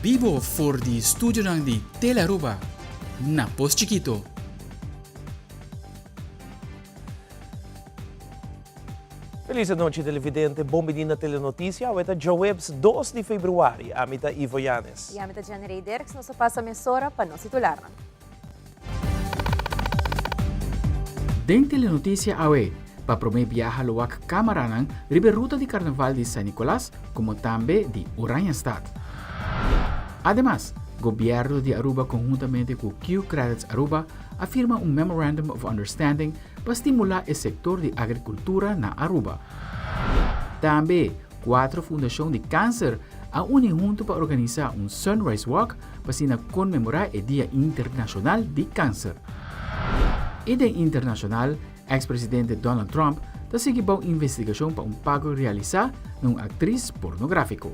Bibo for di studionan di Telearuba na Pos Chikito. Feliz anochi televidente, bon bini na Telenoticia. Awe ta djaweps 2 di februari. Ami ta Ivo Yanes. Y ami ta Jenny Rey Dirks. Nos a pasa mesora pa nos titularnan. Den Telenoticia awe, pa prome biaha lo wak camaranan riba e ruta di Carnaval di San Nicolas como tambe di Oranjestad. Ademas, Gobierno di Aruba conhuntamente cu Q-Credits Aruba a firma un Memorandum of Understanding pa stimula e sector di agricultura na Aruba. Tambe, cuatro fundacion di cancer a uni hunto pa organisa un Sunrise Walk pa asina conmemora e Dia Internacional di Cancer. Y den internacional, ex presidente Donald Trump ta sigui bou investigacion pa un pago realisa na un actriz pornografico.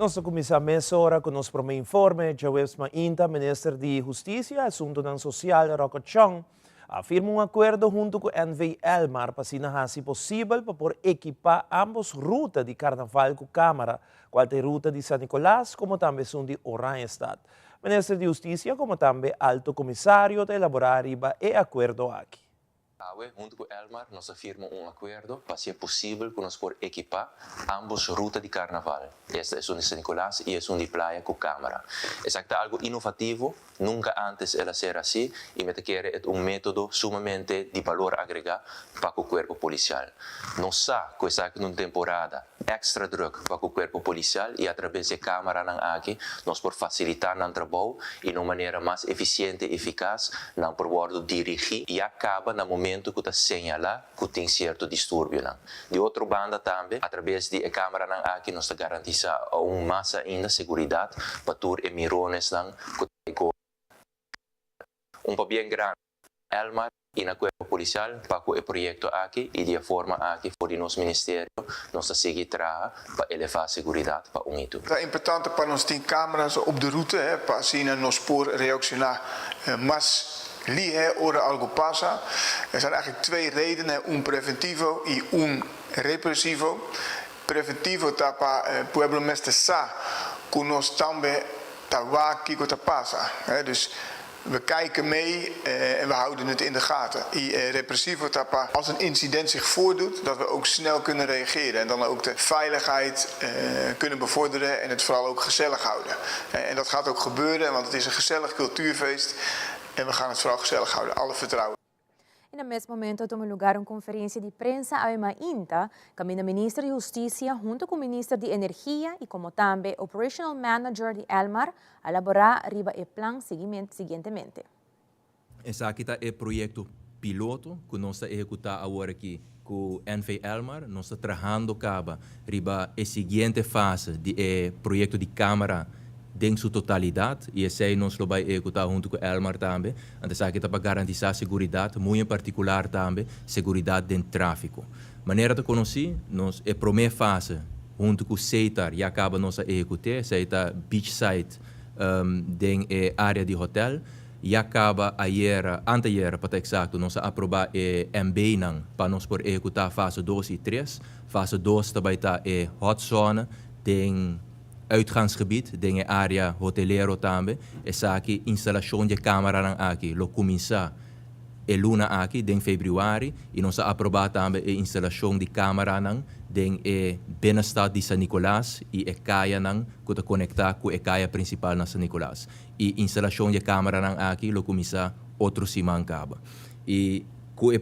Nos ta kuminsá mesora ku nos promé informe. Djaweps mainta Minister di Hustisia i Asuntunan Sosial Rocco Chong a firma un akuerdo huntu ku NV Elmar pa asina hasi posibel pa por ekipá ámbos ruta di karnaval ku kámara, kual ta e ruta di San Nicolas komo tambe esun di Oranjestad. Minister di Hustisia komo tambe Alto Komisario ta elaborá riba e akuerdo aki. Awe, huntu ku Elmar, nos a firma un akuerdo pa hasié posibel ku nos por ekipá ámbos ruta di karnaval, esta esun di San Nicolas i esun di Playa ku kámara. Esaki ta algu inovativo, nunka ántes el a ser así i mi ta kere e ta un método sumamente di balor agregá pa ku kuerpo polisial. Nos sa ku esaki ta un temporada èkstra drùk pa ku kuerpo polisial i atrabes di e kámaranan aki nos por fasilitá nan trabou i na un manera mas efisiente i efikas nan por wòrdu dirigí ya kaba na momentu ku ta señalá ku tin sierto disturbionan. Di otro banda tambe atrabes di e kámaranan aki nos ta garantisá aun mas ainda seguridat pa tur e mironesnan ku ta bai Un pabien grandi na Elmar y na Cuerpo Policial pa cu e proyecto aki y di e forma aki for di nos ministerio nos ta sigui traha pa eleva seguridad pa un y tur. Ta importante pa nos tin camera's op de route pa asina nos por reacciona mas lihe ora algo pasa. Er zijn eigenlijk twee redenen, un preventivo y un represivo. Preventivo ta pa pueblo mester sa cu nos tambe ta wak kiko ta pasa. Dus we kijken mee en we houden het in de gaten. Y represivo ta pa als een incident zich voordoet dat we ook snel kunnen reageren en dan ook de veiligheid kunnen bevorderen en het vooral ook gezellig houden. En dat gaat ook gebeuren want het is een gezellig cultuurfeest en we gaan het vooral gezellig houden. Alle vertrouwen. I na mes momento a tuma lugar un conferencia di prensa awe mainta, caminda Minister di Husticia hunto cu Minister di Energia y como tambe Operational Manager di Elmar a labora riba e plan siguientemente. Esaki ta e proyecto piloto cu nos ta ehecuta awor aki cu NV Elmar. Nos ta trahando caba riba e siguiente fase di e proyecto di camara den su totalidad y esey nos lo bay ehecuta hunto cu Elmar tambe. Anto esaki ta pa garantisa seguridad, muy en particular tambe seguridad den trafico. Manera ta conoci, nos e prome fase hunto cu Setar ya caba nos a ehecute, esey ta beachside den e area di hotel. Ya caba ayera, anteayera pa ta exacto, nos a aproba e MB-nan pa nos por ehecuta fase dos y tres. Fase dos ta bay ta e hot zone den uitgangsgebied, den e area hotelero tambe. Esaki, instalacion di e camaranan aki lo cuminsa e luna aki, den februari, y nos a aproba tambe e instalacion di camaranan den e binnenstad di San Nicolas y e cayanan cu ta conecta cu e caya principal na San Nicolas. E instalashon di e kameranan aki lo kuminsá otro siman kaba. I ku e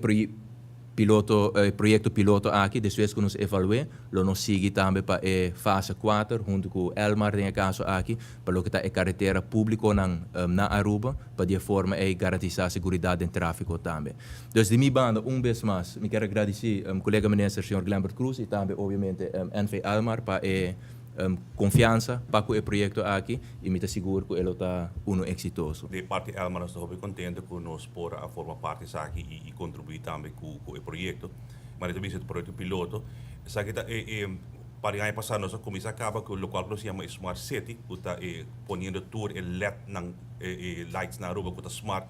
piloto e proyekto piloto aki despues ku nos evalu'é lo nos sigui tambe pa e fase kuater huntu ku Elmar den e kaso aki pa loke ta e karetera públikonan na Aruba pa di e forma ei garantisá seguridat den tráfiko tambe. Dus di mi banda un bes mas mi kier a gradisí kolega minister señor Glenbert Croes i tambe obviamente NV Elmar pa e Confiansa pa cu e proyecto aki y mi ta sigur cu e lo ta uno exitoso. Di parti Elmar nos ta hopi contento cu nos por a forma parti esaki y contribui tambe cu e proyecto. Manera ta bisa e proyecto piloto. Esaki ta e e par di aña pasa nos a cuminsa caba cu locual cu nos yama e smart city cu ta e poniendo tur e lednan e lights na Aruba cu ta smart.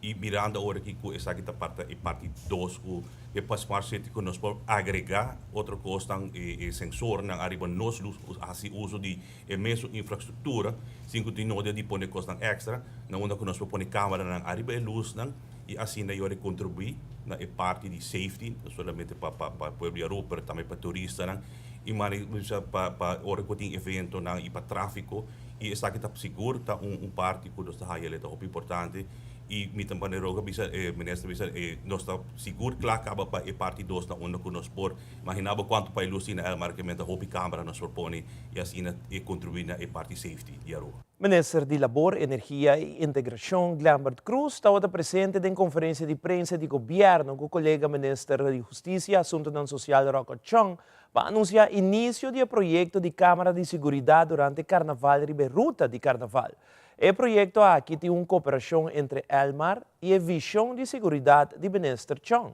Y mirando awor aki cu esaki ta parta e parti dos cu e pa Smart City cu nos por agrega otro cosnan e sensornan ariba nos luz haci uso di e mesun infrastructura sin cu tin nodia di pone cosnan extra na unda cu nos por pone cameranan ariba e luznan y asina yora e contribui na e parti di safety no solamente pa pa pa pueblo di Aruba pero tambe pa turistanan y mane pa pa ora cu tin eventonan y pa trafico. Y esaki ta sigur ta un un parti cu nos ta haya ta hopi importante y mi ta manera Roger bisa e minister bisa e nos ta sigur cla caba pa e parti dos na unda cu nos por imagina bo cuanto pa e luz tin na Elmar ke men ta hopi camera nos por pone y asina e contribui na e parti safety di Aruba. Minister di Labor, Energia y Integracion, Glenbert Croes, tabata presente den conferencia di prensa di Gobierno cu colega Minister di Husticia y Asuntonan Social Rocco Chong Pa anunsiá inisio di e proyekto di kámara di siguridat durante karnaval riba e ruta di karnaval. E proyekto aki tin un kooperashon entre Elmar i e vishon di siguridat di Minister Chong.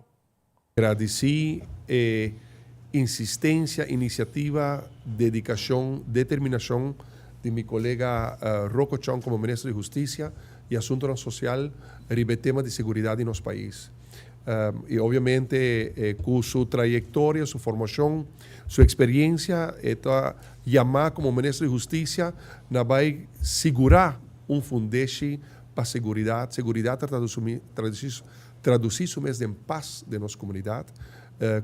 Gradisí e insistensia, inisiativa, dedikashon, determinashon di mi kolega Rocco Chong komo Minister di Hustisia i Asuntonan Sosial riba e tema di seguridat di nos pais. Y obviamente cu su trayectoria, su formacion, su experiencia e ta yama como Minister di Husticia na bay sigura un fundeshi pa seguridad. Seguridad ta traduci su mes den paz den nos comunidad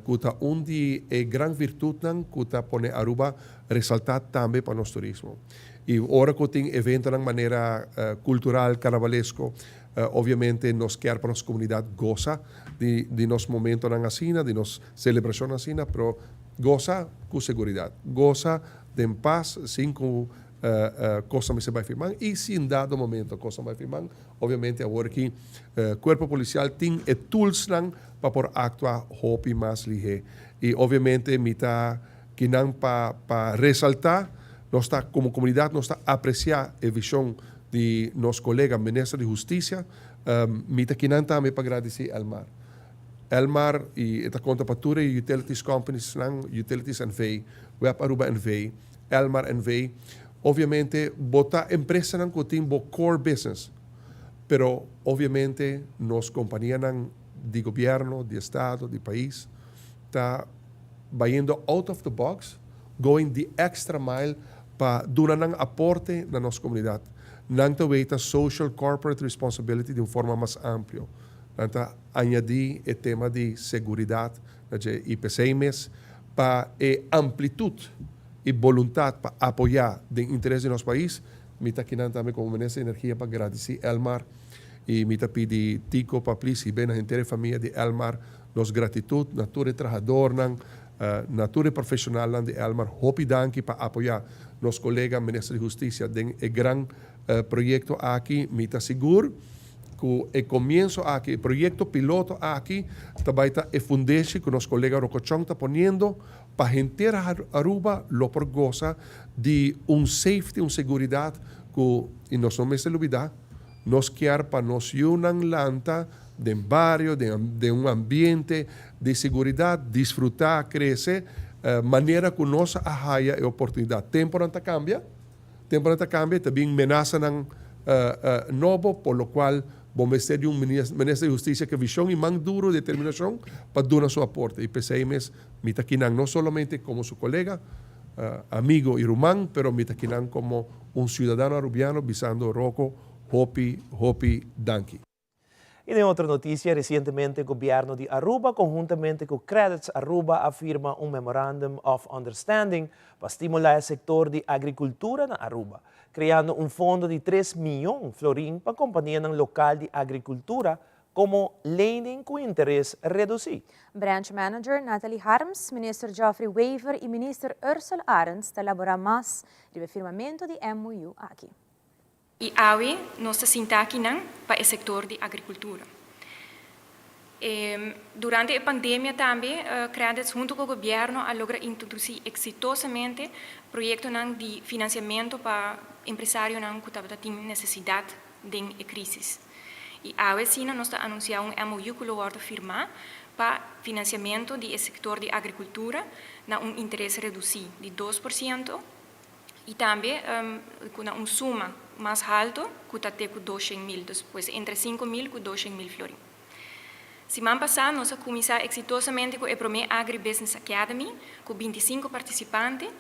cu ta un di e gran virtudnan cu ta pone Aruba resalta tambe pa nos turismo. Y ora cu tin eventonan manera cultural, carnavalesco, Obviamente nos kier pa nos comunidad goza di di nos momentonan asina, di nos celebracionnan asina, pero goza cu seguridad, goza den paz sin cu cosnan mester bay firman y si en dado momento cosnan bay firman, obviamente awor aki Cuerpo Policial tin e toolsnan pa por actua hopi mas lihe. Y obviamente mi ta kinan pa pa resalta nos ta como comunidad nos ta aprecia e vision di nos colega Minister di Husticia, mi ta kinan tambe pa gradici Elmar. Elmar y e ta conta pa tur e utilities companies nan, Utilities NV, Web Aruba NV, Elmar NV. Obviamente bo ta empresanan cu tin bo core business, pero obviamente nos companianan di gobierno, di estado, di pais ta bayendo out of the box, going the extra mile pa duna nan aporte na nos komunidat. Nan ta weita social corporate responsibility di un forma mas amplio. Nan ta añadí e tema di seguridat na dje i p'esei mes pa e amplitut i boluntat pa apoyá den interes di nos pais, mi ta kinan tambe komo Minister di Energia pa gradisí Elmar i mi ta pidi Tico pa plis hib'é na henter e famia di Elmar nos gratitut na tur e trahadornan Na tur e profesionalnan di Elmar hopi danki pa apoya nos colega Minister di Husticia den e gran proyecto aki. Mi ta sigur cu e comienso aki, e proyecto piloto aki ta bay ta e fundeshi cu nos colega Rocco Chong ta poniendo pa henter Aruba lo por goza di un safety, un seguridad cu, y nos no mester lubida, nos kier pa nos yiunan lanta den bario, den un ambiente di seguridad, disfruta, crece, manera cu nos a haya e oportunidad. Temponan ta cambia, temponan ta cambia y ta bin menasanan nobo, por lo cual bo mester di un Minister di Husticia cu vision y man duro, determinacion pa duna su aporte. Y p'esey mes mi ta kinan no solamente como su colega, amigo y ruman, pero mi ta kinan como un ciudadano Arubiano bisando Rocco hopi, hopi danki. Y den otro noticia, recientemente Gobierno di Aruba conhuntamente cu Credits Aruba a firma un Memorandum of Understanding pa stimula e sector di agricultura na Aruba, creando un fondo di tres miyon florin pa companianan local di agricultura como lening cu interes reduci. Branch Manager Natalie Harms, Minister Geoffrey Wever y Minister Ursell Arends ta elabora mas riba e firmamento di MOU aki. I awe nos ta sinta akinan pa e sektor di agrikultura. E durante e pandemia tambe Credits huntu ku gobièrnu a logra introdusí eksitosamente proyektonan di finansiamentu pa empresarionan ku tabata tin nesesidat den e krísis. I awe asina nos ta anunsiá un MOU ku lo wòrdu firmá pa finansiamentu di e sektor di agrikultura na un interes redusí di 2%, i tambe ku na un suma mas halto ku ta te ku 200.000, dus pues entre 5.000 ku 200.000 florin. Siman pasá nos a kuminsá eksitosamente ku e promé Agri Business Academy ku 25 partisipante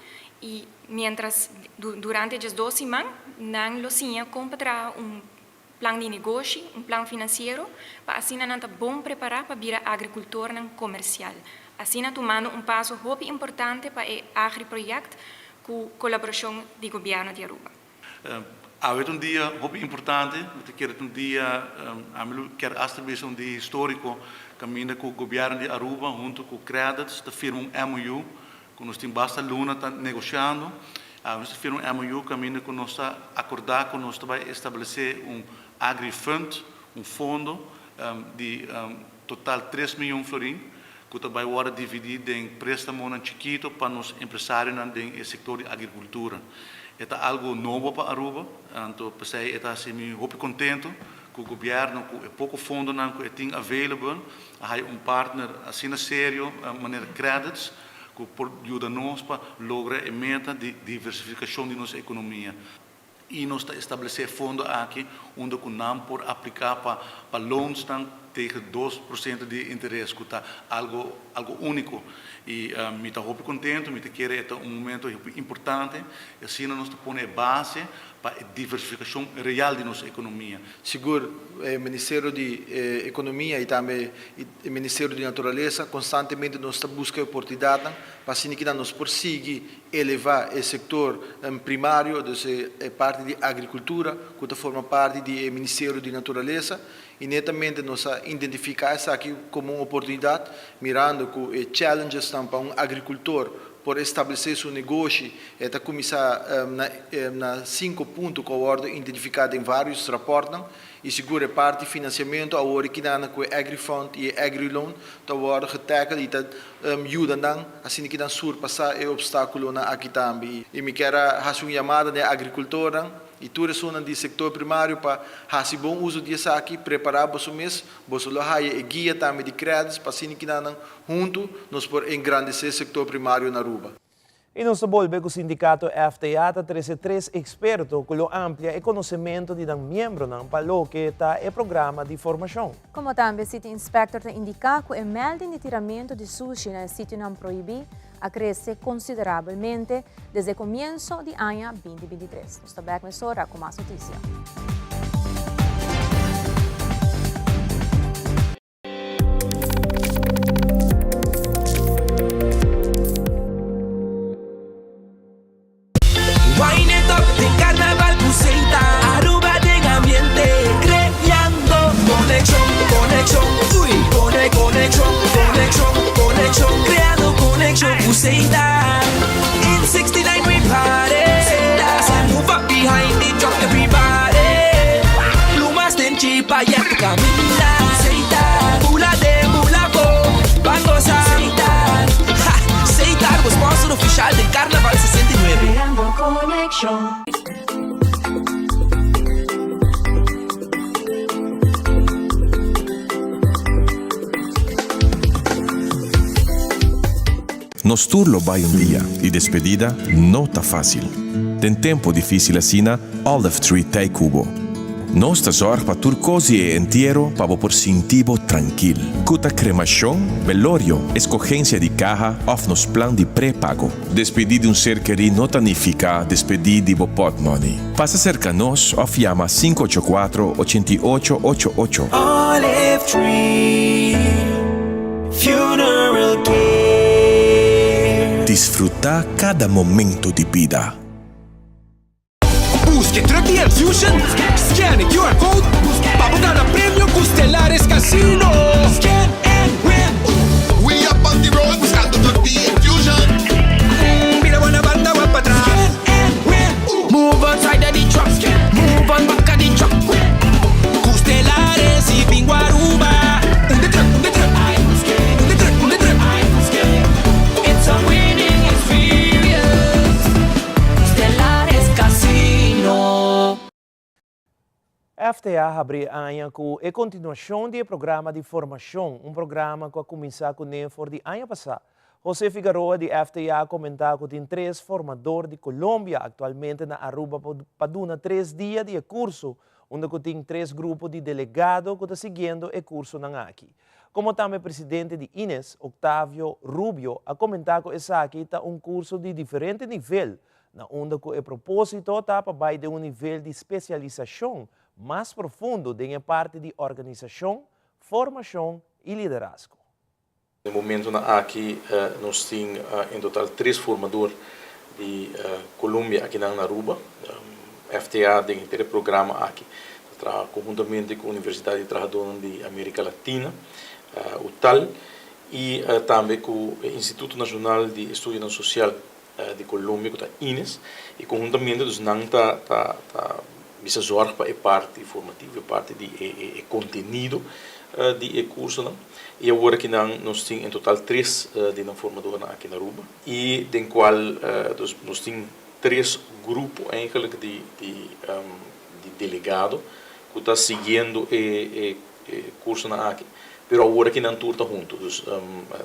i miéntras durante 12 siman nan lo siña kon pa traha un plan di negoshi, un plan finansiero, pa asina nan ta bon prepará pa bira agrikultornan komersial. Asina tumando un paso hopi importante pa e Agri Project ku kolaborashon di Gobièrnu di Aruba. Awe ta un dia hopi importante, mi ta kere ta un dia, ami lo kier asta bisa un dia historico, caminda cu Gobierno di Aruba hunto cu Credits ta firma un MOU cu nos tin basta luna ta negociando. Awe nos ta firma un MOU caminda cu nos ta acorda cu nos ta bay establece un Agri Fund, un fondo di total tres miyon florin cu ta bay wordo dividi den prestamonan chikito pa nos empresarionan den e sector di agricultura. E ta algo nobo pa Aruba, anto p'esey e ta haci mi hopi contento cu gobierno cu e poco fondonan cu e tin available a haya un partner asina serio manera Credits cu por yuda nos pa logra e meta di diversificacion di nos economia. I nos ta establesé e fondo aki unda ku nan por apliká pa pa loansnan tegen 2% di interes ku ta algo algo úniko. I mi ta hopi kontentu, mi ta kere e ta un momento hopi importante i asina nos ta pone e base pa e diversifikashon real di nos ekonomia. Sigur e Ministerio di Ekonomia i tambe e Ministerio di Naturalesa konstantemente nos ta buska e oportunidatnan pa asina kinan nos por sigui elevá e sektor primario, dus e parti di agrikultura ku ta forma parti di e Ministerio di Naturalesa i netamente nos a identifiká esaki komo un oportunidat mirando ku e challengesnan pa un agrikultor por establesé su negoshi e ta kuminsá na na sinku punto ku a wòrdu identifiká den vários rapòrtnan. I sigur e parti financiamento awor e kinan ku e AgriFund i e AgriLoan ta wòrdu getackel i ta yuda nan asina ki nan surpasá e opstákulonan aki tambe. I mi kier a hasi un yamada na e agrikultornan i tur esunnan di sektor primario pa hasi bon uso di esaki, prepará boso mes, boso lo haya e guia tambe di Credis pa asina kinan huntu nos por engrandesé sektor primario na Aruba. I nos ta bolbe ku sindikato FTA ta trese tres eksperto ku lo amplia e konosementu di nan miembronan pa loke ta e programa di formashon. Komo tambe City Inspector ta indiká ku e melding di tiramentu di sushi na e sitionan prohibí a krese konsiderabelmente desde komienso di aña 2023. Nos ta bèk mesora ku mas notisia. Wine it up den carnaval cu Seita Aruba den ambiente creando conexion, conexion, uy Cone, conexion, conexion, conexion Creando conexion cu Seita In 69 we party As I move up behind the truck everybody Plumas den chipa ya tu caminda Bula den bula bo Ban goza Ha! Seitar bo sponsor oficial den Carnaval 69. Creando conexion. Nos tur lo bai un dia y despedida no ta facil. Den tempo dificil asina, Olive Tree t'ey cu bo. Nos ta zorg pa tur cos di e entiero pa bo por sinti bo trankil. Cu ta cremacion, velorio, escogencia di caha of nos plan di prepago. Despedi di un ser keri no ta nifica despedi di bo potmoney. Pasa cerca nos of yama 584 88 88. Olive Tree Funeral Care. Disfruta cada momento di bida. Busca e truck di Enfusion, scan e QR code pa bo gana premio cu Stellaris Casino. Scan and win! We up on the road buscando truck di Enfusion. Bira bo na banda wak pa tras. Scan and win! Move on side of the truck, move on back of the truck. Cu Stellaris y Bingo Aruba. Un de truck, un de truck, un de truck, un de truck. It's a winning experience. Stellaris Casino. FTA habri aña ku e kontinuashon di e programa di formashon, un programa ku a kuminsá kuné for di aña pasá. José Figaroa di FTA a comenta cu tin tres formador di Colombia actualmente na Aruba pa duna tres dia di e curso, unda cu tin tres grupo di delegado cu ta siguiendo e cursonan aki. Como tambe presidente di INES, Octavio Rubio, a comenta cu esaki ta un curso di diferente nivel, na unda cu e proposito ta pa bay den un nivel di specialisacion mas profundo den e parti di organisacion, formacion y liderazgo. Na e momentonan aki nos tin en total tres formador di Colombia akinan na Aruba. FTA den henter e programa aki ta traha conhuntamente cu Universidad di Trahadornan di America Latina, UTAL, y tambe cu e Instituto Nacional di Estudionan Social di Colombia cu ta INES y conhuntamente dus nan ta ta ta bisa zorg pa e parti formativo, e parti di e e e contenido di e cursonan y awor aki nan nos tin en total tres di nan formadornan aki na Aruba y den cual dus nos tin tres grupo eigenlijk di di di delegado cu ta siguiendo e e e cursonan aki pero awor aki nan tur ta hunto dus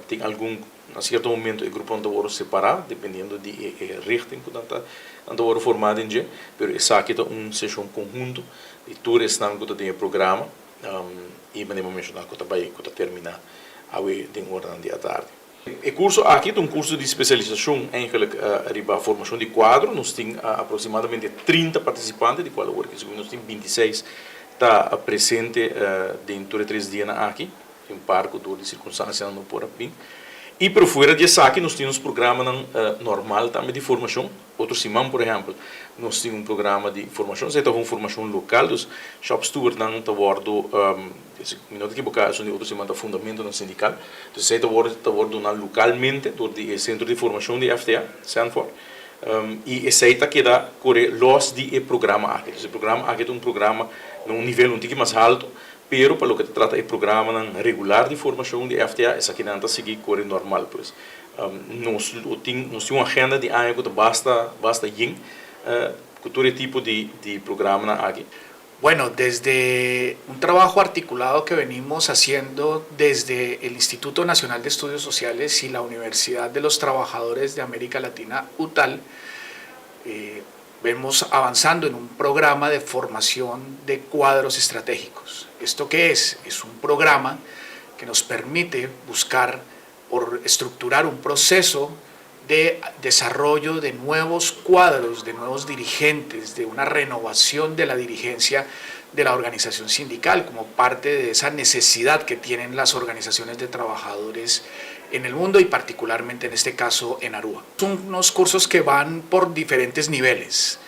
tin algun Na sierto momento e gruponan ta wòrdu separá, dependiendo di e e richting ku nan ta nan ta wòrdu formá den dje, pero esaki ta un seshon konhunto di tur esnan ku ta den e programa i manera mi a menshoná ku ta bai ku ta terminá awe den oranan di atardi. E kurso aki ta un kurso di spesialisashon eigenlik riba formashon di kuadro. Nos tin aproksimadamente 30 partisipante, di kual awor ki nos tin 26 ta presente den tur e tres dianan aki. Tin par ku dor di sirkunstansianan no por a bin. I pero fuera di esaki nos tin nos programanan normal tambe di formashon. Otro siman por ehèmpel nos tin un programa di formashon, esei ta un formashon lokal, dus shop stewardnan ta wòrdu, si mi no ta ekiboká esun di otro siman ta fundamentonan sindikal, dus esei ta wòrdu ta wòrdu duna lokalmente dor di e sentro di formashon di FTA, Sanford, i esei ta keda kore lòs di e programa aki. Dus e programa aki ta un programa na un nivel un tiki mas haltu, Pero pa loke ta trata e programanan regular di formacion di FTA, esakinan ta sigui core normal. Pues, nos lo tin, nos tin un agenda di aña cu ta basta, basta yen cu tur e tipo di, di programanan aki. Bueno, desde un trabajo articulado que venimos haciendo desde el Instituto Nacional de Estudios Sociales y la Universidad de los Trabajadores de América Latina, UTAL, Vemos avanzando en un programa de formación de cuadros estratégicos. ¿Esto qué es? Es un programa que nos permite buscar o estructurar un proceso de desarrollo de nuevos cuadros, de nuevos dirigentes, de una renovación de la dirigencia de la organización sindical como parte de esa necesidad que tienen las organizaciones de trabajadores en el mundo y particularmente en este caso en Aruba. Son unos cursos que van por diferentes niveles.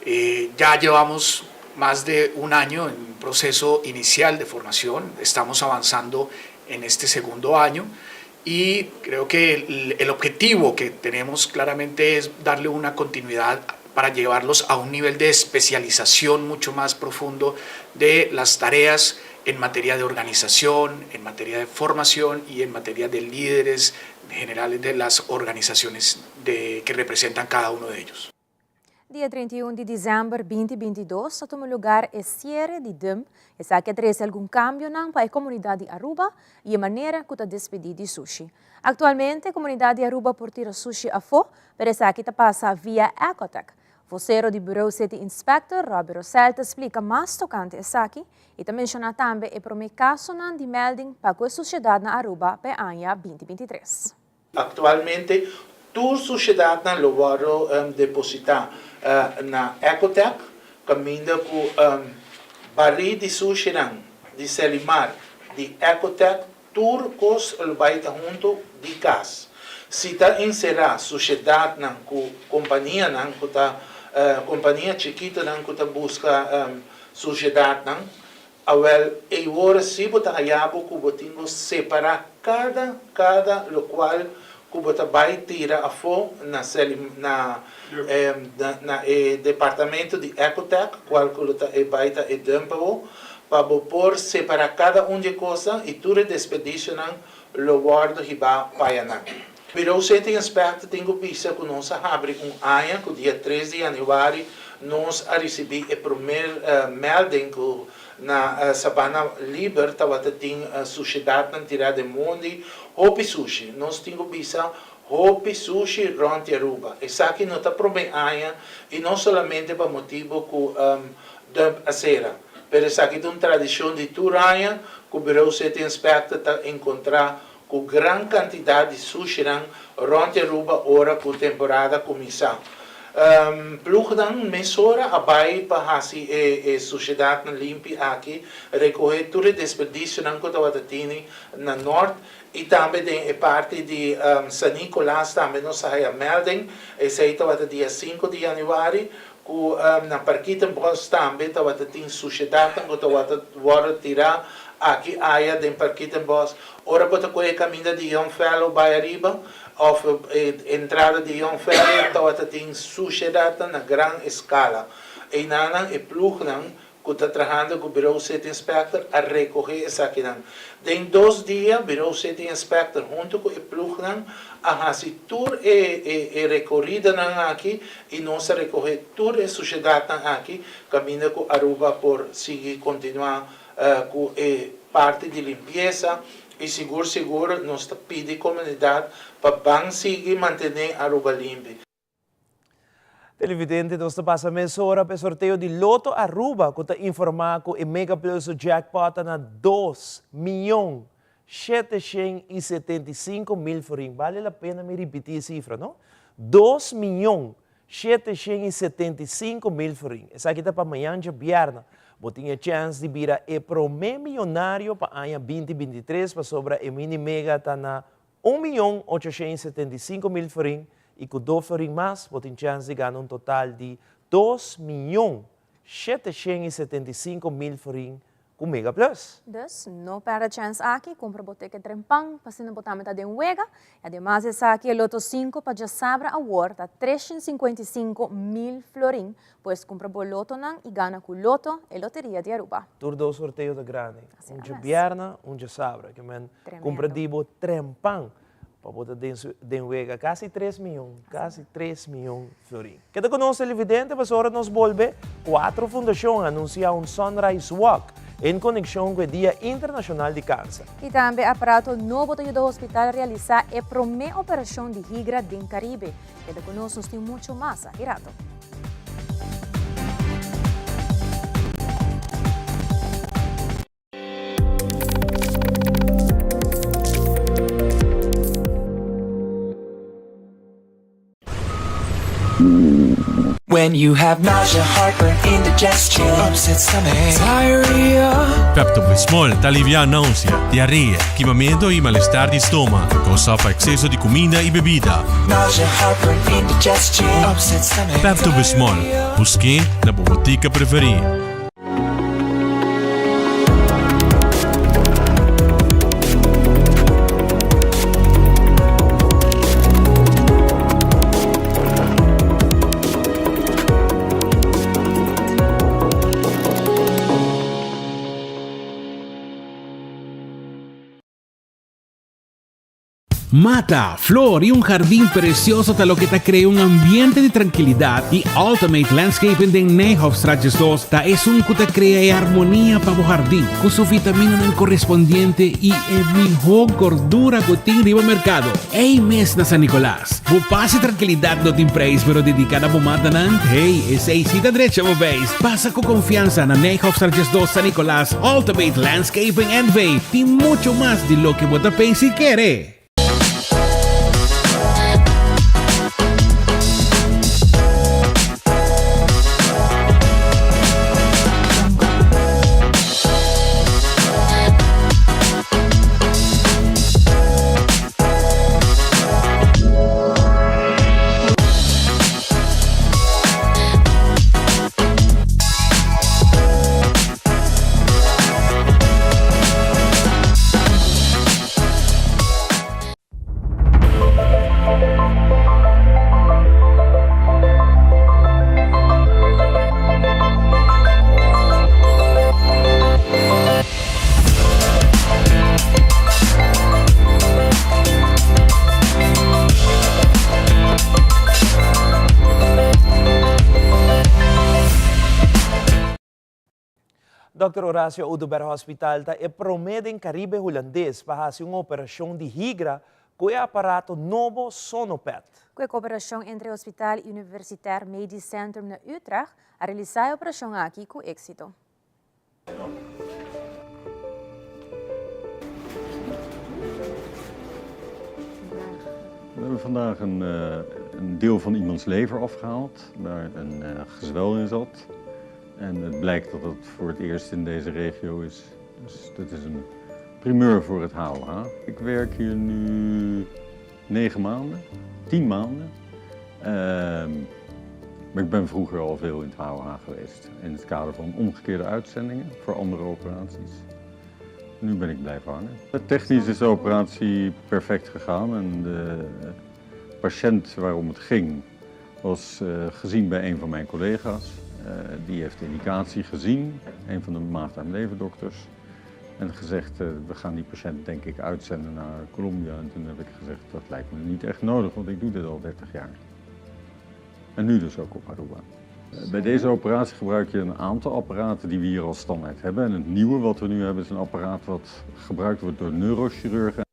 Eh, ya llevamos más de un año en un proceso inicial de formación, estamos avanzando en este segundo año y creo que el, el objetivo que tenemos claramente es darle una continuidad para llevarlos a un nivel de especialización mucho más profundo de las tareas en materia de organización, en materia de formación y en materia de líderes generales de las organizaciones de, que representan cada uno de ellos. Dia 31 di december 2022 a tuma lugar e cierre di dump. Esaki a trece algun cambionan pa e comunidad di Aruba y e manera cu ta despedi di sushi. Actualmente, e comunidad di Aruba por tira sushi afo, pero esaki ta pasa via Ecotech. Vocero di Bureau City Inspector Robbie Rosell ta splica mas tocante esaki y ta menciona tambe e prome casonan di melding pa cu e sushedad na Aruba pa e aña 2023. Actualmente tur sushedadnan lo wordo deposita na Ecotech, caminda cu bari di sushinan di Selimar di Ecotech tur cos lo bay ta hunto di cas. Si ta encera sushedadnan cu companianan cu ta compania chikitonan cu ta busca sushedadnan, Awel, ei ora si bo ta haya bo ku bo tin ku separá kada kada lokual ku bo ta bai tira afó na na na e departamento di Ecotech, kual ku lo ta e bai ta e dump awo, pa bo por separá kada un di e kosnan i tur e desperdisionan lo wòrdu hibá payanan. Bureau City Inspector tin ku bisa ku nos a habri un aña ku dia tres di yanüari nos a risibí e primer melding ku na Sabana Liber tabata tin sushedatnan tirá den mondi, hopi sushi. Nos tin ku bisa Hopi sushi rond di Aruba. Esaki no ta prome aña y no solamente pa motibo cu dump a cera, pero esaki ta un tradicion di tur aña cu Bureau City Inspector ta encontra cu gran cantidad di sushinan rond di Aruba ora cu temporada cuminsa. Ploegnan mesora a bay pa haci e sushedadnan limpi aki, recoge tur e desperdicionan cu tabata tini na Noord Y tambe den e parti di San Nicolas tambe nos a haya melding, esey tabata dia sinku di januari, cu na Parkietenbos tambe tabata tin sushedadnan cu tabata wordo tira aki aya den Parkietenbos. Ora bo ta coge caminda di Young Fellow bay ariba of e entrada di Young Fellow tabata tin sushedadnan na gran escala. Eynanan e ploegnan ku ta trahando ku Bureau City Inspector a rekohé esakinan. Den dos dia Bureau City Inspector huntu ku e plugnan a hasi tur e e rekoridanan aki i nos a rekohé tur e sushedatnan aki kaminda ku Aruba por sigui kontinuá ku e parti di limpiesa i sigur sigur nos ta pidi komunidat pa ban sigui mantené Aruba limpi. Televidente, nos ta pasa mesora pa e sorteo di Lotto Aruba cu ta informa cu e Mega Plus Jackpot ta na dos miyon 775 mil florin. Bale la pena mi ripiti e cifra, no? 2.775.000 florin. Esaki ta pa mañan djabièrnè. Bo tin e chèns di bira e promé miyonario pa aña 2023 pasobra e mini mega ta na 1.875.000 florin i ku dos florin mas bo tin chèns di gana un total di 2.775.000 florin ku Mega Plus. Dus, no pèrdè chèns aki, kumpra bo ticket trempan pa asina bo tambe ta den wega. I ademas di esaki e Lotto sinku pa djasabra awor ta 355.000 florin. Pues kumpra bo lotonan i gana ku Lotto, e loteria di Aruba. Tur dos sorteo ta grandi. Un djabièrnè, un djasabra. Ke men kumpra di bo trempan pa bo ta den wega. Kasi tres miyon, kasi tres miyon florin. Keda ku nos televidente pasobra nos bolbe kuatro fundashon a anunsiá un Sunrise Walk en konekshon ku e Dia Internashonal di Kanser. I tambe aparato nobo ta yuda hospital realisá e promé operashon di higra den Karibe. Keda ku nos, nos tin mucho mas aki rato. When you have nausea, heartburn, indigestion, upset stomach, diarrhea. Pepto-Bismol ta aliviá nausea, diarea, kimamentu i malestar di stoma, kousá pa ekseso di kuminda i bebida. Nausea, heartburn, indigestion, upset stomach, Pepto-Bismol, busk'é na bo botika preferí. Mata, flor y un jardín precioso ta loke ta crea un ambiente di tranquilidad y Ultimate Landscaping den Nijhofstraat 2 ta esun cu ta crea e armonia pa bo jardín cu su vitaminanan correspondiente y e miho gordura cu tin riba mercado. Ey mes na San Nicolas. Bo paz y tranquilidad no tin prijs pero dedica na bo matanan, hey, esey si ta drecha bo beis. Pasa cu confiansa na Nijhofstraat 2 San Nicolas, Ultimate Landscaping NV tin mucho mas di loke bo ta pensa y kere. Dòkter Horacio Oduber Hospital ta e promé den Caribe Hulandes pa hasi un operashon di higra. Ku e aparato nobo Sonopet. Ku e koperashon entre Hospital i Universitair Medisch Centrum na Utrecht a realisá e operashon aki ku éksito. We hebben vandaag een, een deel van iemands lever afgehaald, waar een gezwel in zat. En het blijkt dat dat voor het eerst in deze regio is. Dus dat is een primeur voor het HOH. Ik werk hier nu negen maanden, tien maanden. Ehm, maar ik ben vroeger al veel in het HOH geweest. In het kader van omgekeerde uitzendingen voor andere operaties. Nu ben ik blijven hangen. Technisch is de operatie perfect gegaan en de patiënt waarom het ging was eh, gezien bij een van mijn collega's. Eh, die heeft de indicatie gezien, een van de maag-darm-leverdokters. En gezegd, eh, we gaan die patiënt denk ik uitzenden naar Colombia. En toen heb ik gezegd, dat lijkt me niet echt nodig, want ik doe dit al 30 jaar. En nu dus ook op Aruba. Bij deze operatie gebruik je een aantal apparaten die we hier al standaard hebben. En het nieuwe wat we nu hebben is een apparaat wat gebruikt wordt door neurochirurgen.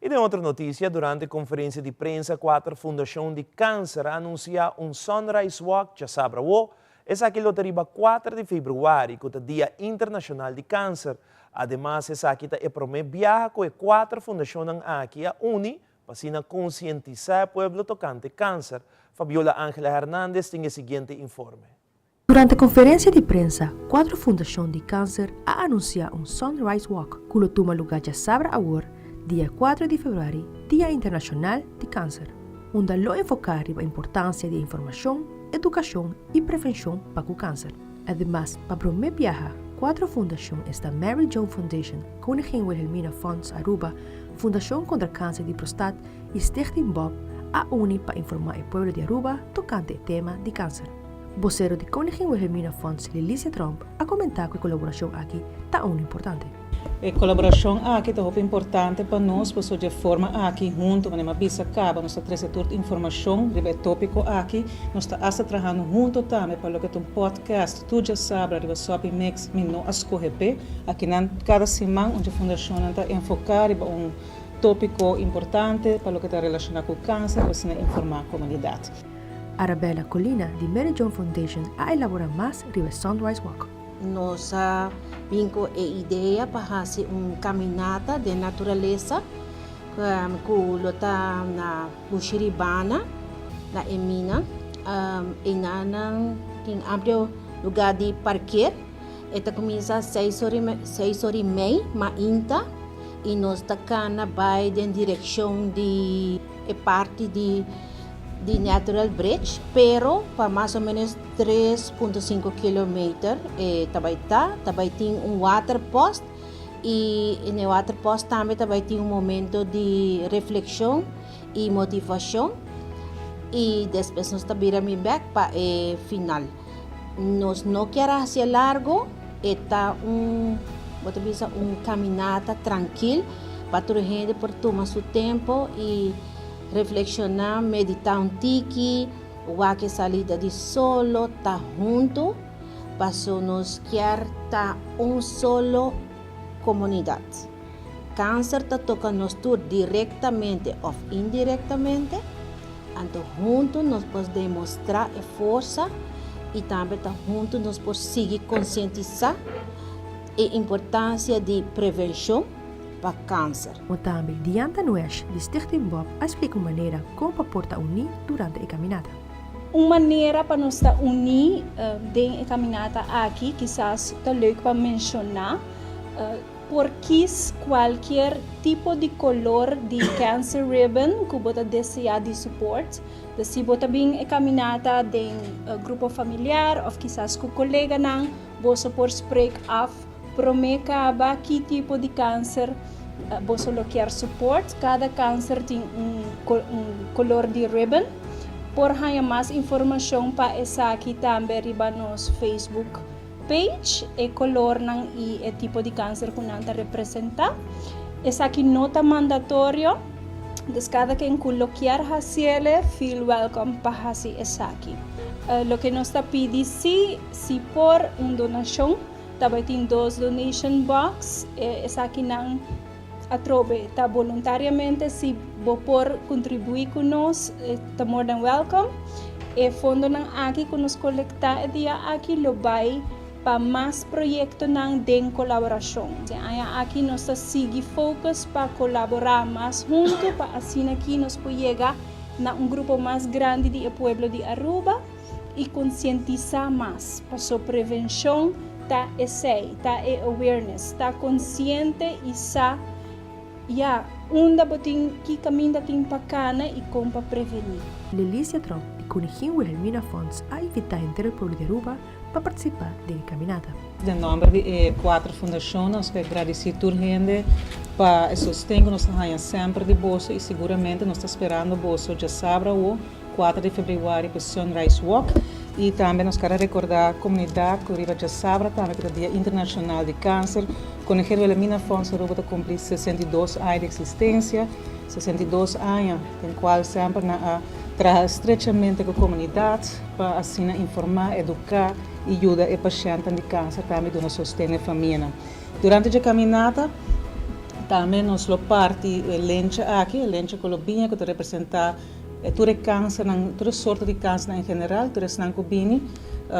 I den otro notisia, durante konferensia di prensa kuater fundashon di kanser a anunsiá un Sunrise Walk djasabra awo. Esaki lo ta riba kuater di februari ku ta Dia Internashonal di Kanser. Ademas esaki ta e promé biaha ku e kuater fundashonnan aki a uni pa asina konsientisá e pueblo tokante kanser. Fabiola Angela Hernandez tin e siguiente informe. Durante konferensia di prensa, kuatro fundashon di kanser a anunsiá un Sunrise Walk ku lo tuma lugá djasabra awor, dia kuatro di februari, Dia Internashonal di Kanser, unda lo enfoká riba importansia di informashon, edukashon i prevenshon pa ku kanser. Ademas, pa promé biaha, kuatro fundashon esta Mary Joan Foundation, Koningin Wilhelmina Fonds Aruba, Fundashon kontra Kanser di Prostat i Stichting Bob a uni pa informá e pueblo di Aruba tokante e tema di kanser. Bosero di Koningin Wilhelmina Fonds Lilicia Tromp a komentá ku e kolaborashon aki ta unu importante. E kolaborashon aki ta hopi importante pa nos pasobra dje forma aki huntu manera mi a bisa kaba nos ta trese tur informashon riba e topiko aki. Nos ta asta trahando huntu tambe pa loke ta un podcast tur djasabra riba Sopi Mix mi no a skohe p'e. Akinan kada siman un dje fundashonnan ta enfoká riba un topiko importante pa loke ta relashoná ku kanser pa asina informá komunidat. Arabella Colina di Mary Joan Foundation a elabora mas riba e Sunrise Walk. Nos a bin ku e idea pa hasi un kaminata den naturalesa ku lo ta na Bushiribana, na e mina. Einan tin amplio lugar di parker. E ta kuminsá seis ora seis ora i mei mainta i nos ta kana bai den direkshon di e parti di di Natural Bridge, pero pa mas o menos tres punto sinku kilometer e ta bai ta, ta bai tin un waterpost i na e waterpost tambe ta bai tin un momento di reflekshon i motivashon i despues nos ta bira mi bek pa e final. Nos no kier a hacié largo, e ta un, bo ta bisa un caminata trankil pa tur hende por tuma su tempo y reflexiona, medita un tiki, wak e salida di solo, ta hunto, paso nos kier ta un solo comunidad. Cancer ta toca nos tur directamente of indirectamente, anto hunto nos por demostra e forsa y tambe ta hunto nos por sigui concientisa e importancia di prevencion pa cancer. Mo tambe Diantha Nuesch di Stichting Bob a splica un manera con pa por ta uní durante e caminata. Un manera pa nos ta uní den e caminata aki kisas ta leuk pa menciona. Por kis cualkier tipo di color di cancer ribbon cu bo ta desea di support. Dus si bo ta bin e caminata den grupo familiar of kisas cu coleganan, boso por spreek af prome caba ki tipo di cancer boso lo kier support. Cada cancer tin un color di ribbon. Por haña mas informacion pa esaki tambe riba nos Facebook. Page, e colornan y e tipo di cancer cu nan ta representa. Esaki no ta mandatorio, dus cada ken cu lo kier haciele feel welcome pa haci esaki. Loke nos ta pidi si, si por un donacion, ta bay tin dos donation box, esakinan. Atrobe ta boluntariamente si bo por kontribuí ku nos ta more than welcome. E fondonan aki ku nos kolektá e dia aki lo bai pa mas proyektonan den kolaborashon. E aña aki nos ta sigui focus pa kolaborá mas huntu pa asina ki nos por yega na un grupo mas grandi di e pueblo di Aruba i konsientisá mas, paso prevenshon ta esei, ta e awareness, ta konsiente i sa ya unda bo tin, ki kaminda tin pa kana i kon pa prevení. Lilicia Tromp di Koningin Wilhelmina Fonds a invitá henter e pueblo di Aruba pa partisipá den e kaminata. Den nòmber di e kuater fundashonnan nos ke gradisí tur hende pa e sosten ku nos ta haña semper di boso i siguramente nos ta sperando boso djasabra awo kuater di febrüari pa e Sunrise Walk i tambe nos kere rekordá komunidat ku riba djasabra tambe ku ta Dia Internashonal di Kanser Koningin Wilhelmina Fonds Aruba ta kumpli 62 aña di eksistensia, 62 aña den kual semper nan a traha estrechamente ku komunidat. Pa asina informá, eduká i yuda e pashèntnan di kanser tambe duna sosten na e famianan. Durante dje kaminata tambe nos lo parti e lencha aki, e lencha ku lo biña ku ta representá tur e kansernan, tur e sorto di kansernan en general, tur esnan ku bini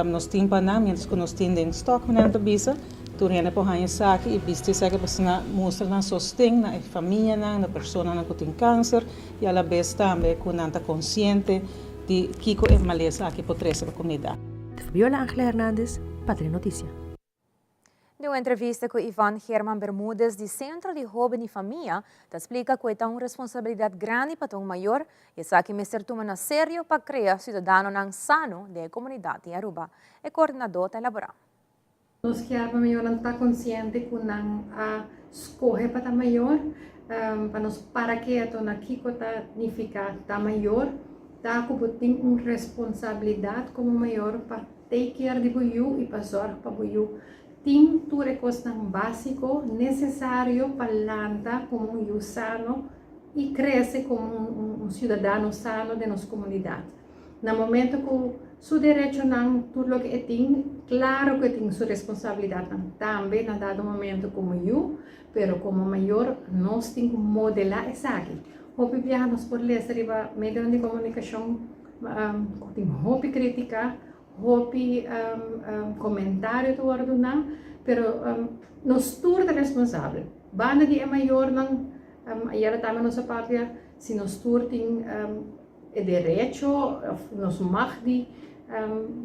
nos tin pa nan miéntras ku nos tin den stòk, manera nan ta bisa, tur hende por haña esaki i bisti esaki pa asina mustra nan sosten na e famianan, na personanan ku tin kanser i alabes tambe ku nan ta konsiente. Di kiko e malesa aki por trese pa komunidat. Fabiola Angela Hernandez pa Telenoticia. Den un entrevista ku Ivan German Bermudez di Sentro di Hoben i Famia ta splika ku e ta un responsabilidat grandi pa ta un mayor i esaki mester tuma na serio pa krea siudadanonan sano den e komunidat di Aruba. E koordinadó ta elaborá. Nos kier pa mayornan ta konsiente ku nan a skohe pa ta mayor, pa nos para keto na kiko ta nifiká ta mayor, ta ku bo tin un responsabilidat komo mayor pa take care di bo yu i pa zòrg pa bo yu tin tur e kosnan básiko nesesario pa lanta komo un yu sano i krese komo un siudadano sano den nos komunidat. Na momento ku su derechonan, tur loke e tin, klaro ku e tin su responsabilidatnan tambe na dado momento komo yu, pero komo mayor nos tin ku modelá esaki. Hopi biaha nos por lesa riba medionan di komunikashon ku tin hopi krítika, hopi komentario ta wòrdu duná, pero nos tur ta responsabel. Banda di e mayornan, ayera tambe nos a papia, si nos tur tin E derecho of nos mag di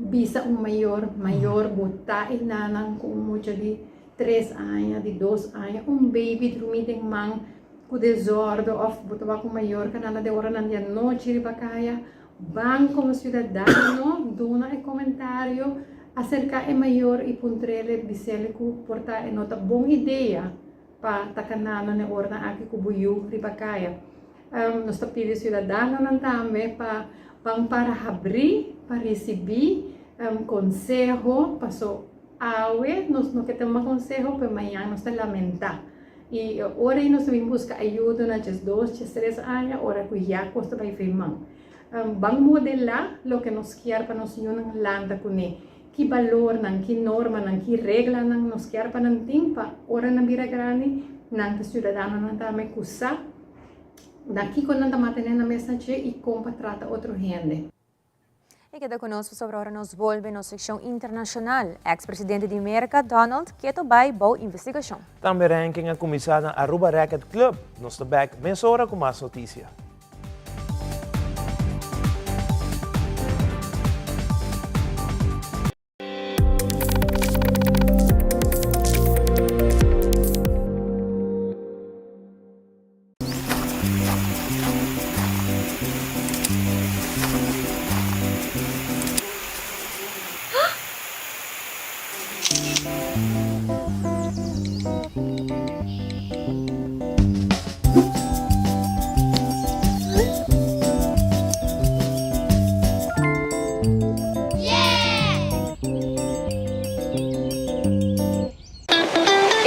bisa un mayor, mayor bo ta e nanan ku un mucha di tres aña, di dos aña, un baby drumi den man ku desordo of bo ta wak un mayor ka nana den oranan di anochi riba kaya, ban komo siudadano duna e komentario, aserka e mayor i puntr'el, bis'el ku por ta e no ta bon idea pa ta kanando na e oranan aki ku bo yu riba kaya. Nos ta pidi siudadanonan tambe pa ban para habrí pa risibí konseho paso awe nos no ke tuma konseho pero mañan nos ta lamentá. I e ora ei nos ta bin buska ayudo na 12, 13 aña ora ku ya kos ta bai firman. Ban modelá loke nos kier pa nos yunan lanta kuné. Ki balornan, ki normanan, ki reglanan nos kier pa nan tin pa ora nan bira grandi nan ta siudadanonan tambe ku sa na kiko nan ta mantené nan mes na dje i kon pa trata otro hende. E keda ku nos pasobra ora nos bolbe nos sekshon internashonal. Eks presidente di Merka, Donald, keto bai bou investigashon. Tambe ranking a kuminsá na Aruba Racket Club. Nos ta bèk mesora ku mas notisia.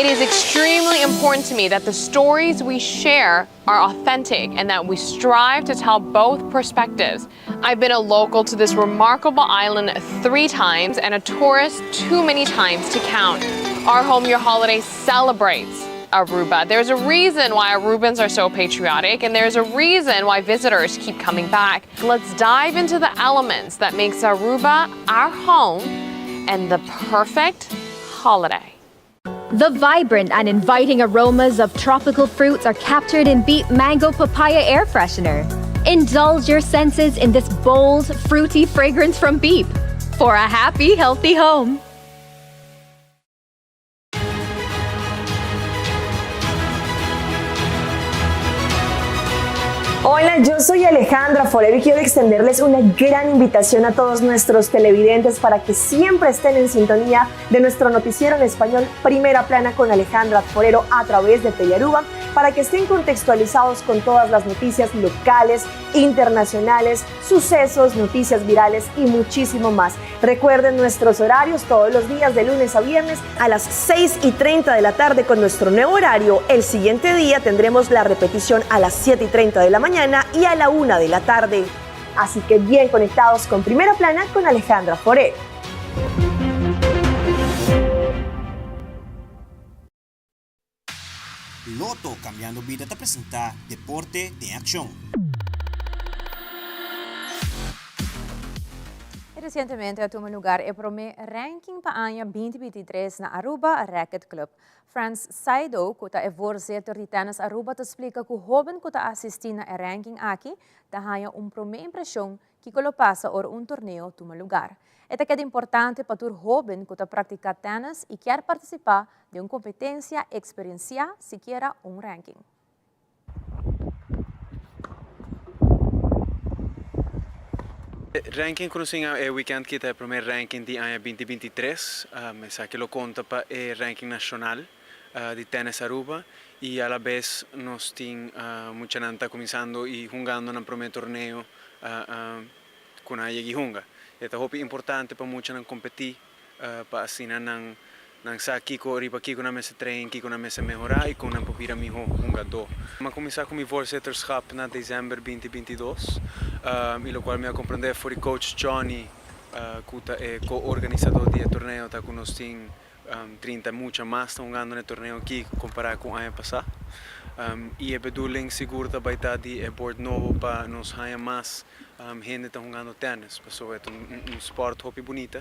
It is extremely important to me that the stories we share are authentic and that we strive to tell both perspectives. I've been a local to this remarkable island three times and a tourist too many times to count. Our Home Your Holiday celebrates. Aruba. There's a reason why Arubans are so patriotic and there's a reason why visitors keep coming back. Let's dive into the elements that makes Aruba our home and the perfect holiday. The vibrant and inviting aromas of tropical fruits are captured in Beep Mango Papaya Air Freshener. Indulge your senses in this bold, fruity fragrance from Beep for a happy, healthy home. Hola, yo soy Alejandra Forero y quiero extenderles una gran invitación a todos nuestros televidentes para que siempre estén en sintonía de nuestro noticiero en español Primera Plana con Alejandra Forero a través de Telearuba para que estén contextualizados con todas las noticias locales, internacionales, sucesos, noticias virales y muchísimo más. Recuerden nuestros horarios todos los días de lunes a viernes a las 6 y 30 de la tarde con nuestro nuevo horario. El siguiente día tendremos la repetición a las 7 y 30 de la mañana y a la 1 de la tarde. Así que bien conectados con Primera Plana con Alejandra Forero. Lotto Cambiando Bida ta presenta Deporte den Accion. Recientemente a tuma lugar e prome ranking pa aña 2023 na Aruba Racket Club. Frans Saido, cu ta e voorzitter di Tennis Aruba, ta splica cu hoben cu ta asisti na e ranking aki ta haya un prome impresion kico lo pasa ora un torneo tuma lugar. E ta keda importante pa tur hoben cu ta practica tennis y kier participa den un competencia experiencia sikiera un ranking. E ranking cu nos tin e weekend aki ta e prome ranking di aña binti binti tres. Esaki lo conta pa e ranking nacional di Tennis Aruba y a la bes nos tin muchanan ta cuminsando y hungando nan prome torneo cu nan a yega y hunga. E ta hopi importante pa muchanan competi pa asina nan nan sa kiko riba kiko nan mester train, kiko nan mester mehorá i kon nan por bira mihó hungadó. Mi a kuminsá ku mi voorzitterschap na desèmber binti binti dos i lokual mi a komprendé for di coach Johnny ku ta e ko-organisadó di e torneo ta ku nos tin 30 mucha mas ta hungando na e torneo aki kompará ku aña pasá. I e bedoeling sigur ta bai ta di e bord nobo pa nos haña mas hende ta hungando tennis pasobra e ta un sport hopi bunita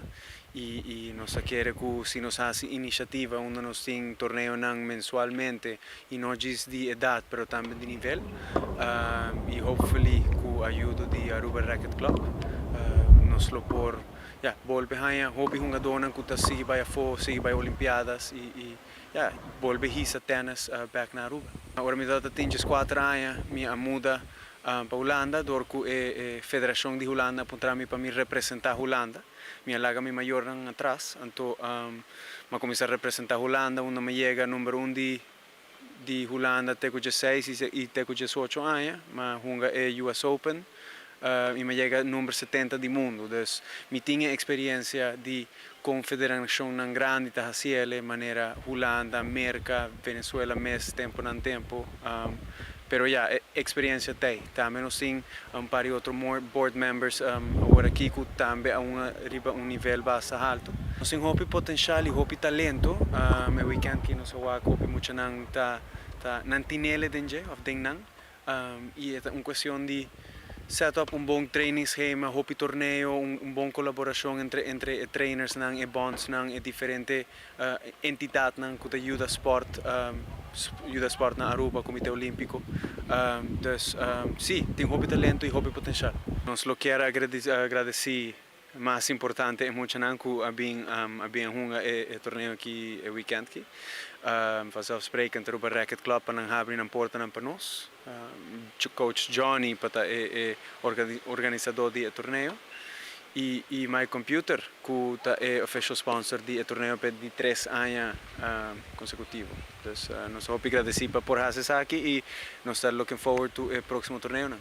i nos ta kere ku si nos hasi inisiativa unda nos tin torneonan mensualmente i no djis di edat pero tambe di nivel i hopefully ku ayudo di Aruba Racket Club nos lo por ya bolbe haña hopi hungadónan ku ta sigui bai afó sigui bai olimpiadas i ya bolbe hisa tennis bek na Aruba. Ora mi tabata tin djes kuater aña mi a muda Pa Hulanda, dor ku e federashon di Hulanda a puntra mi pa mi representá Hulanda. Mi a laga mi mayornan atras, anto mi a kuminsá representá Hulanda unda mi a yega number un di di Hulanda te ku diesseis i te ku diesocho aña. Mi a hunga e US Open i mi a yega number setenta di mundu. Dus mi tin e eksperiensia di kon federashonnan grandi ta hasiel, manera Hulanda, Merka, Venezuela mes tempunan tempu. Pero ya, e experiencia t'ey. Tambe nos tin un par di otro board members awor aki cu tambe a un riba un nivel basta halto. Nos tin hopi potencial y hopi talento. E weekend aki nos a wak hopi muchanan ta ta nan tinele den dje of den nan. Y e ta un cuestion di set up un bon training schema, hopi torneo, un bon colaboracion entre entre e trainersnan, e bondsnan, e diferente entidadnan cu ta yuda sport yuda sport na Aruba, Comite Olimpico. Dus si, tin hopi talento y hopi potencial. Nos lo kier agradeci mas importante e muchanan cu a bin a bin a hunga e torneo aki e weekend aki. Vanzelfsprekend Aruba Racket Club pa nan habri nan portanan pa nos. Coach Johnny pa ta e organisador di e torneo y y My Computer cu ta e official sponsor di e torneo p'e di tres aña consecutivo. Dus nos ta hopi gradeci pa por haci esaki y nos ta looking forward to e proximo torneonan.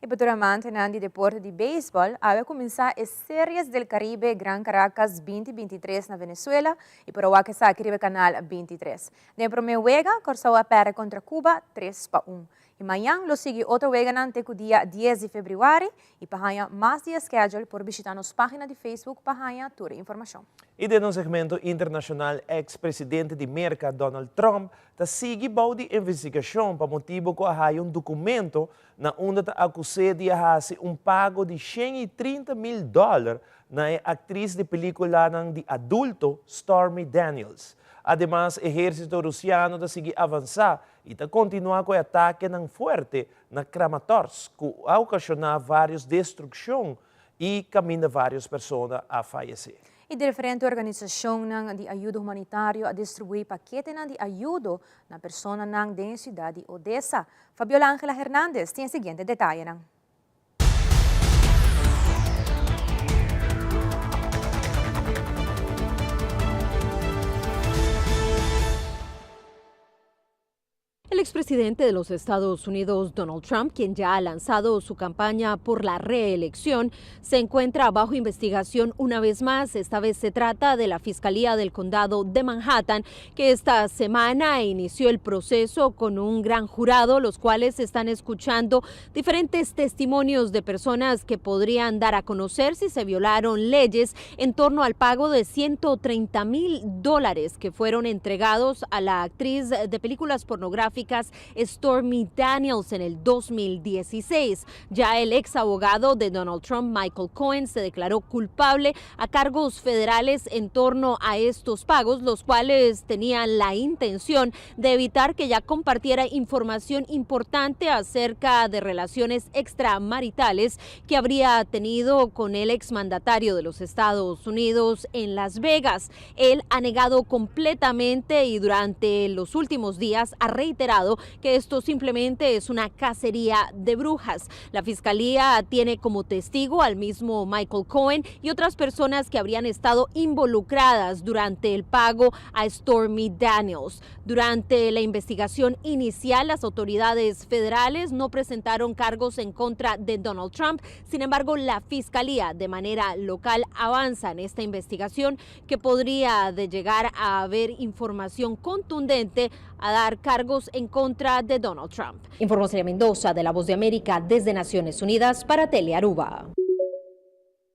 E pa tur amantenan di deporte di beisbòl, awe a kuminsá e Series del Caribe Gran Caracas 2023 na Venezuela i por a wak esaki riba e kanal 23. Den e promé wega, Kòrsou a pèrdè kontra Cuba 3 pa 1. Y mañan lo sigui otro weganan te cu dia dies di februari y pa haña mas di e schedule por bishita nos pagina di Facebook pa haña tur e informacion. Y den nos segmento internacional ex presidente di Merca Donald Trump ta sigui bou di investigacion pa motibo cu a haya un documento na unda ta acus'e di a haci un pago di 130 mil dollar na e actriz di peliculanan di adulto Stormy Daniels. Ademas ehercito Rusiano ta sigui avansa y ta continua cu e atakenan fuerte na Kramatorsk cu a ocasiona varios destruccion y caminda varios persona a fayece. Y diferente organisacionnan di ayudo humanitario a distribui paketenan di ayudo na personanan den e ciudad di Odesa. Fabiola Angela Hernandez tin e siguiente detayenan. El expresidente de los Estados Unidos, Donald Trump, quien ya ha lanzado su campaña por la reelección, se encuentra bajo investigación una vez más. Esta vez se trata de la Fiscalía del Condado de Manhattan, que esta semana inició el proceso con un gran jurado, los cuales están escuchando diferentes testimonios de personas que podrían dar a conocer si se violaron leyes en torno al pago de 130 mil dólares que fueron entregados a la actriz de películas pornográficas Stormy Daniels en el 2016. Ya el ex abogado de Donald Trump, Michael Cohen, se declaró culpable a cargos federales en torno a estos pagos, los cuales tenían la intención de evitar que ya compartiera información importante acerca de relaciones extramaritales que habría tenido con el exmandatario de los Estados Unidos en Las Vegas. Él ha negado completamente y durante los últimos días ha reiterado que esto simplemente es una cacería de brujas. La fiscalía tiene como testigo al mismo Michael Cohen y otras personas que habrían estado involucradas durante el pago a Stormy Daniels. Durante la investigación inicial, las autoridades federales no presentaron cargos en contra de Donald Trump. Sin embargo, la fiscalía de manera local avanza en esta investigación que podría de llegar a haber información contundente a dar cargos en contra de Donald Trump. Informó Celia Mendoza de La Voz de América desde Naciones Unidas para Telearuba.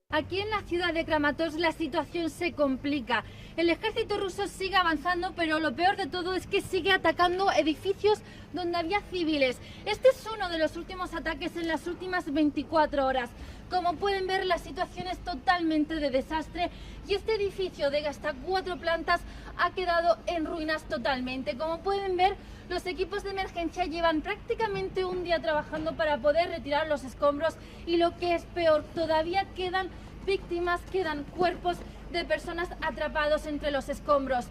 Aquí en la ciudad de Kramatorsk la situación se complica. El ejército ruso sigue avanzando, pero lo peor de todo es que sigue atacando edificios donde había civiles. Este es uno de los últimos ataques en las últimas 24 horas. Como pueden ver, la situación es totalmente de desastre y este edificio de hasta cuatro plantas ha quedado en ruinas totalmente. Como pueden ver, los equipos de emergencia llevan prácticamente un día trabajando para poder retirar los escombros y lo que es peor, todavía quedan víctimas, quedan cuerpos de personas atrapados entre los escombros.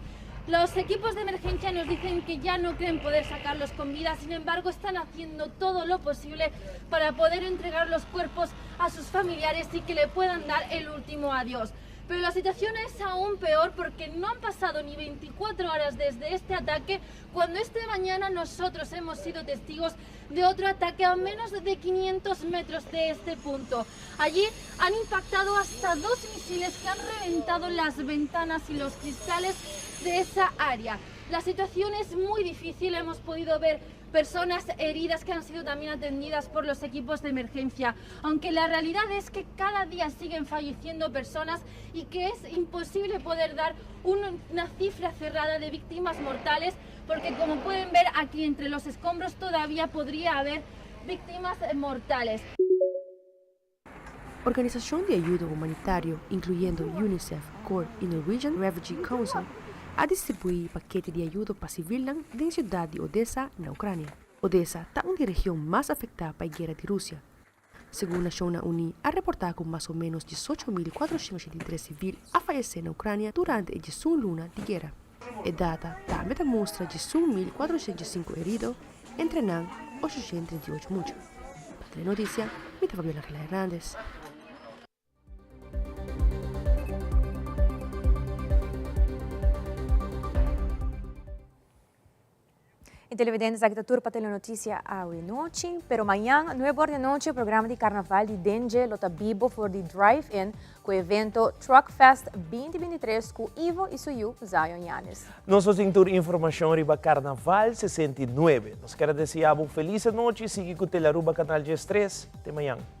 Los equipos de emergencia nos dicen que ya no creen poder sacarlos con vida, sin embargo están haciendo todo lo posible para poder entregar los cuerpos a sus familiares y que le puedan dar el último adiós. Pero la situación es aún peor porque no han pasado ni 24 horas desde este ataque cuando esta mañana nosotros hemos sido testigos de otro ataque a menos de 500 metros de este punto. Allí han impactado hasta dos misiles que han reventado las ventanas y los cristales de esa área. La situación es muy difícil, hemos podido ver personas heridas que han sido también atendidas por los equipos de emergencia, aunque la realidad es que cada día siguen falleciendo personas y que es imposible poder dar una cifra cerrada de víctimas mortales, porque como pueden ver aquí entre los escombros todavía podría haber víctimas mortales. Organisashon di ayudo humanitario, inkluyendo UNICEF, core i Norwegian Refugee Council, a distribuí pakete di ayudo pa sivilnan den siudat di Odesa na Ukrania. Odesa ta un di region mas afektá pa e guera di Rusia. Segun Nashonnan Uní a reportá ku mas o ménos 18 mil 483 sivil a fayesé na Ukrania durante e 11 luna di guera. E data tambe ta mustra 11 405 herido, entre nan 838 mucha. Pa Telenotisia, mi ta Fabiola Angela Hernandez. Y televidentes, aki ta tur pa Telenoticia awe nochi, pero mañan 9 or di anochi programa di Carnaval di Dengue lo ta bibo for di Drive-In cu evento Truck Fest 2023 cu Ivo y su yu Zion Yanis. Nos lo tin tur informacion riba Carnaval 69. Nos kier a desea bo un feliz anochi, sigui cu Telearuba Canal 13. Te mañan.